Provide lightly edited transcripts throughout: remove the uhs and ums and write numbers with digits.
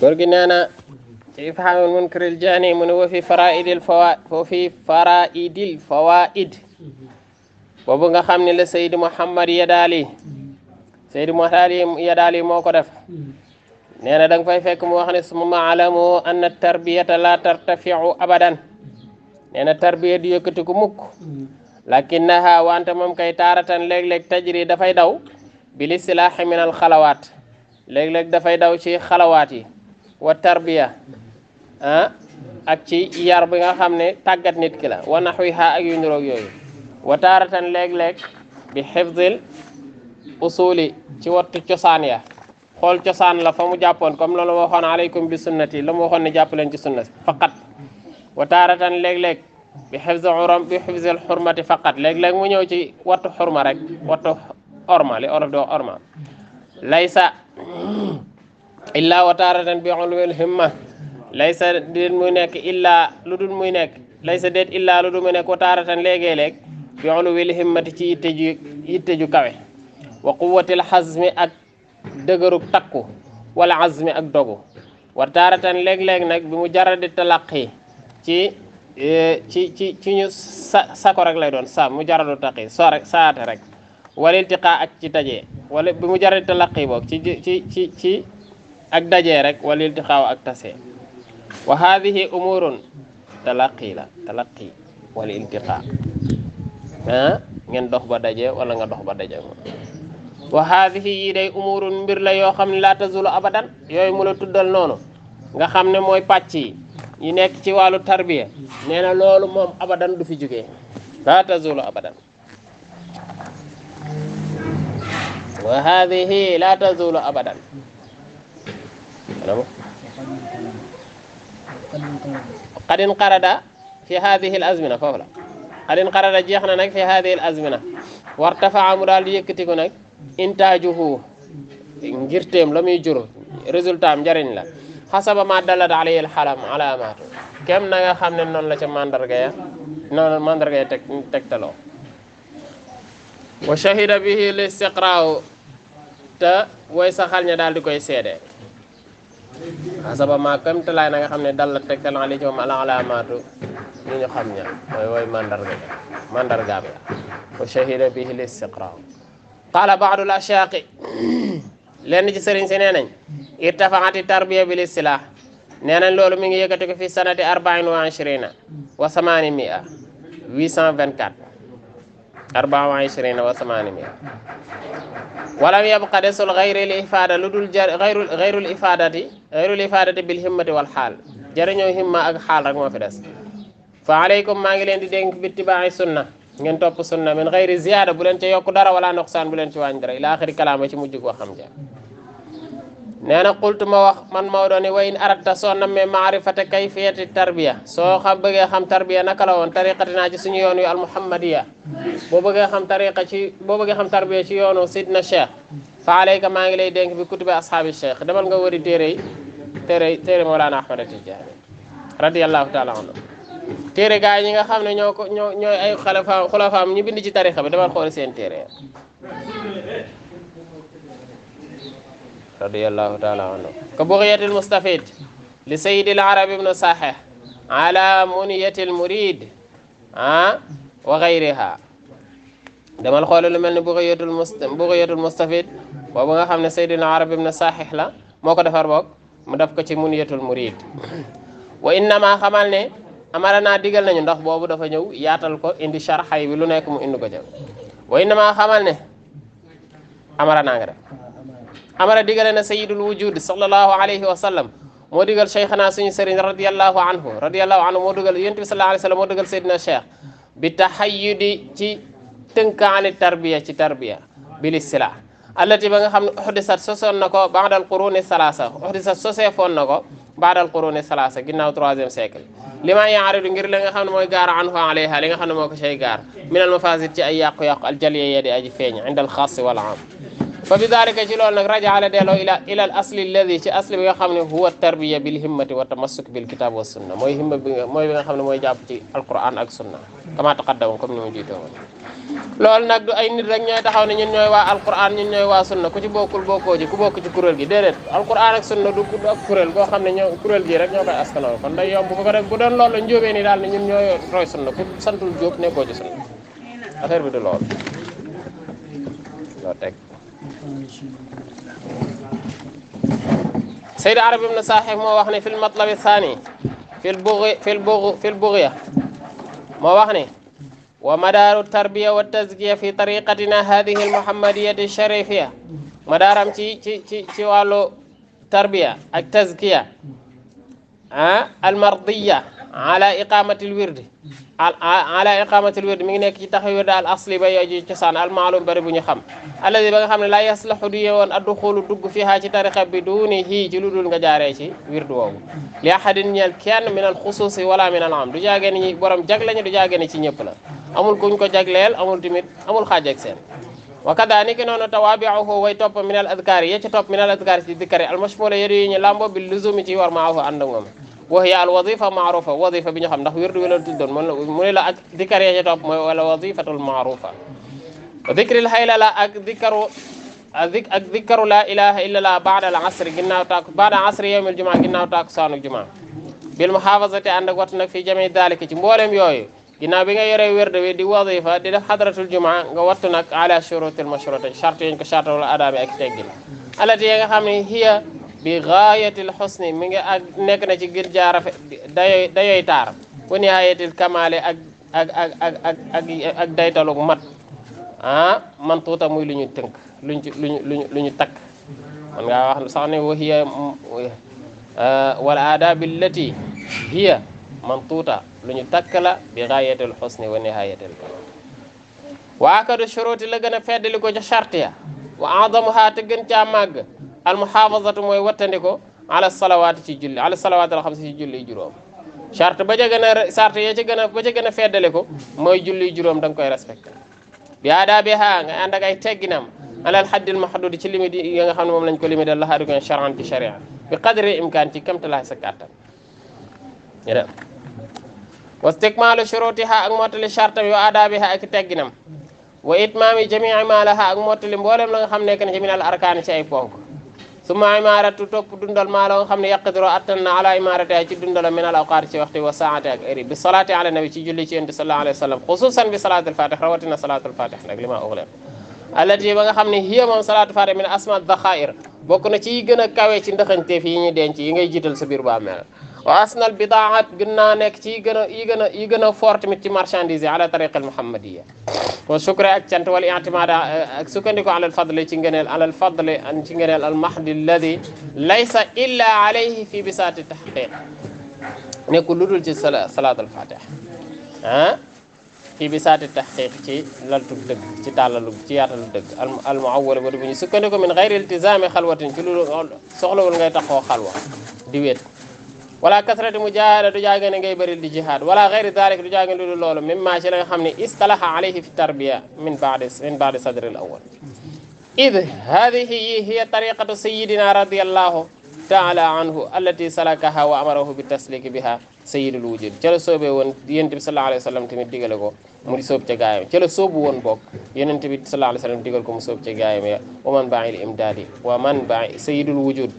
góor gi nee na ci ifhaamul munkiril jaani mu ne wa fi faraidil fawaid boobu nga xam ne la Seydi Mouhammad Yadaali moo ko def nee na da nga fay fekk mu wax ne summa alamu anna tarbiyata la tartafiu abadan nee na tarbiya du yëkkati ku mukk lakinnaha wante moom kay taaratan léeg-léeg tajri dafay daw bil istilaahi min al xalawaat léeg-léeg dafay daw ci xalawaat yi wa tarbiya ak ci yar bi nga xam ne tàggat nit ki la wa naxwiha ak yu niroog yooyu wa taaratan léeg-léeg bi xifdil usuli ci wattu cosaan ya xool cosaan la fa mu jàppoon comme loolu waxoon aleykum bi sunnati la mu waxoon ne jàpp leen ci sunna faqat wa taaratan léeg-léeg bi xifzil xurmati faqat léeg-léeg mu ñëw ci wattu xurma rek wattu orma li olof di wax orma laysa illa wa taaratan bi ulwil himma laysa déet muy nekk illa lu dul muy nekk laysa déet illa lu dul muy nekk wa taaratan léegi-léeg bi ulwil himmati ci yitte ju kawe wa quwwatil hazmi ak dëgërug takku wala azmi ak dogu wa taaratan léeg-léeg nag bi mu jaradi talaqi ci ñu sako rek lay doon mu jaradu taqi saate rek wala iltiqa ak ci tajee wala bi mu jaradi talaqi boog ci ak dajee rek wala iltiqa ak tase wa hadhihi umurun talaqi wala iltiqa ngeen dox ba daje wala nga dox ba daje wa hadhihi yi day umurun mbir la yoo xam ne la tazulu abadan yooyu mu la tuddal noonu nga xam ne mooy pàcc yi nekk ci wàllu tarbiya nee na loolu moom abadan du fi jógee la tazulu abadan wa hadhihi la tazulu abadan qadin qarada fi hadhihi al azmina foofu la qadin qarada jeex na nag fi hadhihi al azmina wartafaa mu daal di yëkkatiku nag intaajuhu ngirteem la muy jur résultat am njariñ la xasaba ma dalat alayhi alxalam alaamaatu kem na nga xam ne noonu la ca mandarga ya tegtaloo wa shahida bihi listiqraaw te way saxal ña daal di koy seede xasaba ma kem te laay na nga xam ne dalat tegtal alayhi moom alaamaatu ñu ñu xam ña mooy way mandargaam ya wa shahida bihi listiqraaw qaala baadul ashaaqi lenn ci sëriñ si nee nañ irtafaati tarbiya bil istilah nee nañ loolu mi ngi yëkkati ko fi sanati 24 wa 800 824 24 wa 800 walam yabqa desul gayrul ifada lu dul gayrul ifadati bil himmati wal xaal jëriñoo himma ak xaal rek moo fi des fa aleykum maa ngi leen di dénk bi tibaa'i sunna ngeen topp sunna min gayri ziyaada bu leen ci yokku dara wala noqsaan bu leen ci wàññi dara ila axiri kalaama ci mujj goo xam ja nee na qultu ma wax man Maodo ni wa in aratta soo nammee maarifata kayfiyati tarbiya soo bëggee xam tarbiya naka la woon tariqatinaa ci suñu yoon yu almuhammadiya boo bëggee xam tarbiya ci yoonu sidna cheikh fa alayka maa ngi lay dénk bi kutubi ashaabi cheikh demal nga wëri téere Mawlana Ahmad Tijaani radiyallahu taala anhu téere gaa yi ñi nga xam ne ñooy ay xulafaam ñu bind ci tarixa bi demal xool seen téere radiyallahu taala anhu ka bughyatil mustafid li sayyidil arab ibn sahih ala muniyatil murid wa ghayriha demal xool lu mel ni bughyatul mustafid boobu nga xam ne sayyidil arab ibn sahih la moo ko defar boog mu def ko ci muniyatul murid wa innama xamal ne amara naa digal nañu ndax boobu dafa ñëw yaatal ko indi sharxay bi lu nekk mu indi ko jël wa innama xamal ne amara naa nga def amara digale na sayyidul wujud sallallahu alayhi wa sallam moo digal cheikhana suñu sëriñ radiyallahu anhu moo digal yonent bi sallallahu alayhi wa sallam moo digal sayyidina cheikh bi tahayyudi ci tënkaani tarbiya ci tarbiya bil istilah allati ba nga xam ne uhdisat sosoon na ko ba'dal quruni salasa uhdisat soseefoon na ko ba'dal quruni salasa ginnaaw 3e siècle li ma yaaridu ngir li nga xam ne mooy gaar anhu alayha li nga xam ne moo ko cay gaar minal mafasid ci ay yàqu-yàqu aljaliya di aji feeñ inda al xaas wal am fa bi dalika ci loolu nag raja ala delloo ila al asli alladi ci asli bi nga xam ne huwa tarbiya bil himmati wa tamassuk bil kitab wa sunna mooy himma bi nga xam ne mooy jàpp ci alquran ak sunna kama taqaddama comme ni mu jiitoo woon loolu nag du ay nit rek ñooy taxaw ne ñun ñooy waa alquran ñun ñooy waa sunna ku ci bokkul bokkoo ji ku bokk ci kuréel gi déedéet alquran ak sunna du ak kuréel goo xam ne ñoo kuréel gi rek ñoo koy askanoo kon day yomb bu ko rek bu doon loolu njóobee ni daal ne ñun ñooy roy sunna ku santul Jóob nekkoo ci sunna affaire bi du loolu loo teg Sayyid Arab ibn Sahih moo wax ne fil matlabi thani fil bughya moo wax ne wa madaaru tarbiya wa tazkiya fi tariqatina hadihi al muhammadiyati sharifiyya madaaram ci wàllu tarbiya ak tazkiya al mardiya ala iqamati al wird ala iqamati al wird mi ngi nekk ci taxaw wird al asli ba yoji cosaan al maalum bari bu ñu xam alladi ba nga xam ne la yaslahu du yewoon adduxulu dugg fiha ci tariqa bi dunihi ci lu dul nga jaaree ci wird woowu li ahadin ñeel kenn min al xusuusi wala min al am du jaagee ni ñi borom jag lañu du jaagee ni ci ñëpp la amul kuñ ko jagleel amul tamit amul xaaj ak seen wa kadhalika noonu tawaabi'uhu way topp min al adkaar yi ci topp min al adkaar ci dikkari al mashmula yëri yi ñu lambo bi luzumi ci war maahu ànd ak moom wa hiya al wazifa maarufa wazifa bi ñu xam ndax wirdu wi la tuddoon mu ne la ak dikkar yi ci topp mooy wala wazifatul maarufa dikril haylala ak dikkaru la ilaha illa allah ba'da al asri ginnaaw taak ba'da asri yawmil jumaa ginnaaw taak saanu jumaa bil muhafazati ànd ak wattu nag fii jami dalika ci mboolem yooyu ginnaaw bi nga yoree wérde wi di wazifa di def hadratul jumaa nga wattu nag ala shurutil mashruta charte yañ ko charte wala adabi ak teggin alati yi nga xam ne hiya bi gaayatil husni mi ngi ak nekk na ci gën jaa rafet dayoy taar wa nihayatil kamale ak daytalug mat man tuuta muy lu ñu tënk lu ñu takk man ngaa wax sax ne wa hiya wal adabi allati hiya man tuuta lu ñu takk la bi gaayatil husni wa nihayatil kamal wa akadu shuruti la gën a feddali ko ca charte ya wa a'zamuha te gën caa màgg al muhafazatu mooy wattandiko ala salawaati ci julli ala salawaati al xamsi ci julli juróom charte ba ca gën a charte ya ca gën a ba ca gën a feddali ko mooy julli juróom da nga koy respecté bi aadaabiha nga ànd ak ay tegginam alal haddil mahdud ci limite yi nga xam ne moom lañ ko limité la xaari ko charan ci sharia bi qadri imkaan ci kamtalaay sa kàttan ñu dem wa istikmaalu shurutiha ak mottali charte bi wa aadaabiha ak tegginam wa itmaami jamii ma laha ak mottali mboolem la nga xam nekk na ci minal arkaan ci ay ponk summa imaratu topp dundal maa la nga xam ne yaqdiru attan na ala imarati ci dundal min al awqaat ci waxtu wa saati ak heure bi salaati ala nabi ci julli ci yonent sallallahu alayhi wa sallam xususan bi salaatul fatih rawatina salaatul fatih nag li ma uxleen allati ba nga xam ne hiya moom salaatul fatih min asma daxair bokk na ci yi gën a kawe ci ndaxanteef yi ñuy denc yi ngay jiital sa biir ba mel wa asnal bidaat gën naa nekk ci yi gën a fort tamit ci marchandise yi ala tariqal muhammadiya wa shukra ak cant wala i'timada ak sukkandiku alal fadli ci ngëneel alal fadli ci ngëneel al mahdi alladi laysa illa alayhi fi bisaati tahqiq nekkul lu dul ci salaatul fatih fi bisaati tahqiq ci laltug dëgg ci tàllalu ci yaatalu dëgg al muawwal ba bu ñu sukkandiku min ghayri iltizami xalwatin ci lu soxlawul ngay taxoo xalwa di wéet wala kasrati mujahada du jaage ne ngay bëri di jihad wala ghayri dalik du jaage lu loolu mimma ci la nga xam ne istalaha alayhi fi tarbiya min ba'di sadri al awwal id hadihi hiya tariqatu sayidina radiyallahu ta'ala anhu allati salakaha wa amarahu bi tasliki biha sayyidul wujud ca la soobee woon yonent bi sallallahu alayhi wa sallam tamit digale ko mu di sóob ca gaayam ca la sóobu woon bokk yonent bi sallallahu alayhi wa sallam digal ko mu sóob ca gaayam ya wa man ba'il imdadi wa man ba'i sayyidul wujud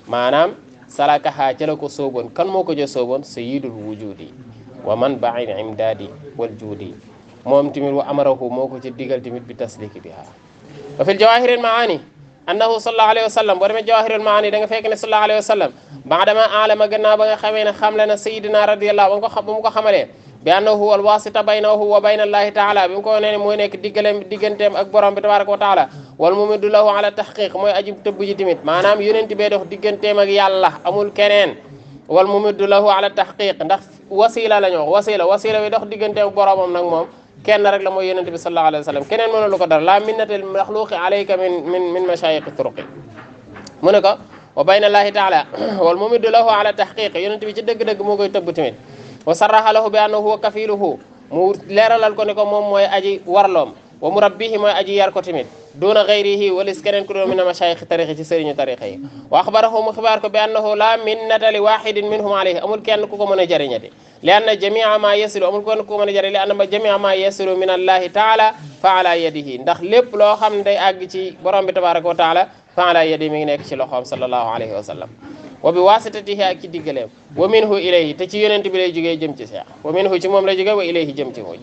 maanaam salakaha ca la ko sóoboon kan moo ko jo sóoboon sayyidul wujudi wa man ba'il imdadi wal judi moom tamit wa amarahu moo ko ci digal tamit bi tasliki biha wa fil jawahiril maani annahu sallallahu alayhi wa sallam boo demee jawahirul maani da nga fekk ne sallallahu alayhi wa sallam baadama alama gannaaw ba nga xamee ne xam le na sayidina radiyallahu ba mu ko xamalee bi annahu wal wasita baynahu wa bayna allahi taala bi mu ko nee ne mooy nekk digganteem ak borom bi tabaraka wa taala wal mumiddu lahu ala tahqiq mooy aji tëbb ji tamit maanaam yonent bee dox digganteem ak yàlla amul keneen wal mumiddu lahu ala tahqiq ndax wasila la ñu wax wasila bi dox digganteem ak boromam nag moom kenn rek la mooy yonent bi sallallahu alayhi wa sallam keneen mënu lu ko dara la minnatal maxluqi alayka min mashayiqi turuqi mu ne ko wa bayna allahi taala wal mumiddu lahu ala tahqiq yonent bi ci dëgg-dëgg moo koy tëbb tamit wa sarraha lahu bi annahu huwa kafiluhu mu leeralal ko ne ko moom mooy aji warloom wa murabbihi mooy aji yar ko tamit duna gayrihi walis keneen ku doon min mashayikh tariqi ci sëriñu tariqa yi wa axbarahu mu xibaar ko bi annahu la minnata li wahidin minhum alayhi amul kenn ku ko mën a jariñati li anna jamia ma yasilu amul kenn ku ko mën a jariñ li anna jamia ma yasilu min allahi taala fa ala yadihi ndax lépp loo xam ne day àgg ci borom bi tabaraka wa taala fa ala yadihi mi ngi nekk ci loxoom sallallahu alayhi wa sallam wa bi wasitatihi ak ci diggaleem wa minhu ilayhi te ci yonent bi lay jógee jëm ci seex wa minhu ci moom lay jógee wa ilayhi jëm ci moom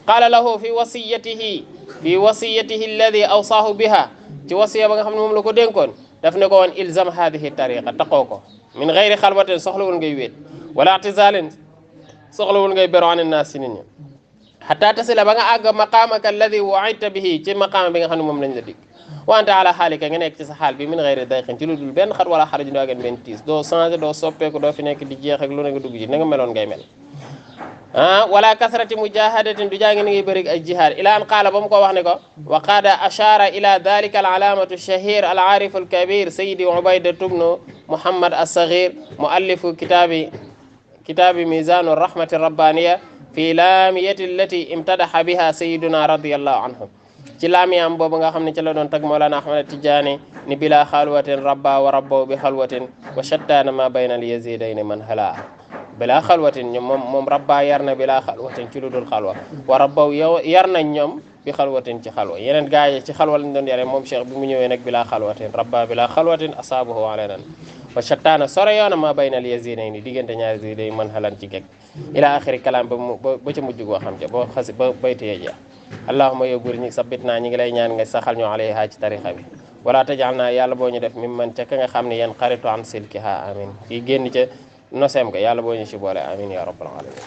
qaala lahu fi wasiyatihi alladi awsaahu biha ci wasiya ba nga xam ne moom la ko dénkoon daf ne ko woon ilzam hadihi tariqa taqoo ko min gayri xalwatin soxlawul ngay wéet wala atizalin soxlawul ngay beru an naas si nit ñi xataa tasila ba nga àgg maqaamaka alladi waidta bihi ci maqaama bi nga xam ne moom lañ la dig wante ala xaalika nga nekk ci sa xaal bi min gayri dayqin ci lu dul benn xat wala xaraj doo gen benn tiis doo changé doo soppeeku doo fi nekk di jeex ak lu ne nga dugg ci na nga meloon ngay mel wala kasrati mujahadatin du jaangi ni ngay bëri ay jihaad ila an qaala ba mu ko wax ne ko wa qad ashara ila dalika al alamatu shahir al arif al kabir sayyidi ubayda ibn muhammad as-saghir muallifu kitabi mizan ar-rahmati ar-rabbaniya fi lamiyati allati imtadaha biha sayyiduna radiyallahu anhu ci laamiyam boobu nga xam ne ci la doon tag Mawlana Ahmad Tijaani ni bila xalwatin rabba wa rabbaw bi xalwatin wa shattaana ma bayna al yazidayni man hala bila xalwatin ñoom moom rabba yar na bila xalwatin ci lu dul xalwa wa rabbaw yow yar nañ ñoom bi xalwatin ci xalwa yeneen gaa yi ci xalwa lañ doon yare moom cheikh bi mu ñëwee nag bila xalwatin rabba bila xalwatin asaabahu alaynan wa shattaana sore yoona ma bayna al yazidayni diggante ñaari ziday man halan ci geg ila axiri kalaam ba ca mujj goo xam ca boo xasi ba baytee jeex allahuma yow buur ñi sabit naa ñi ngi lay ñaan nga saxal ñu alayha ci tarixa bi wala tajal naa yàlla boo ñu def mi man ca ka nga xam ne yéen xaritu an silkiha amin kii génn ca noseem ga yàlla boo ñu ci boole amin ya rabbal alamin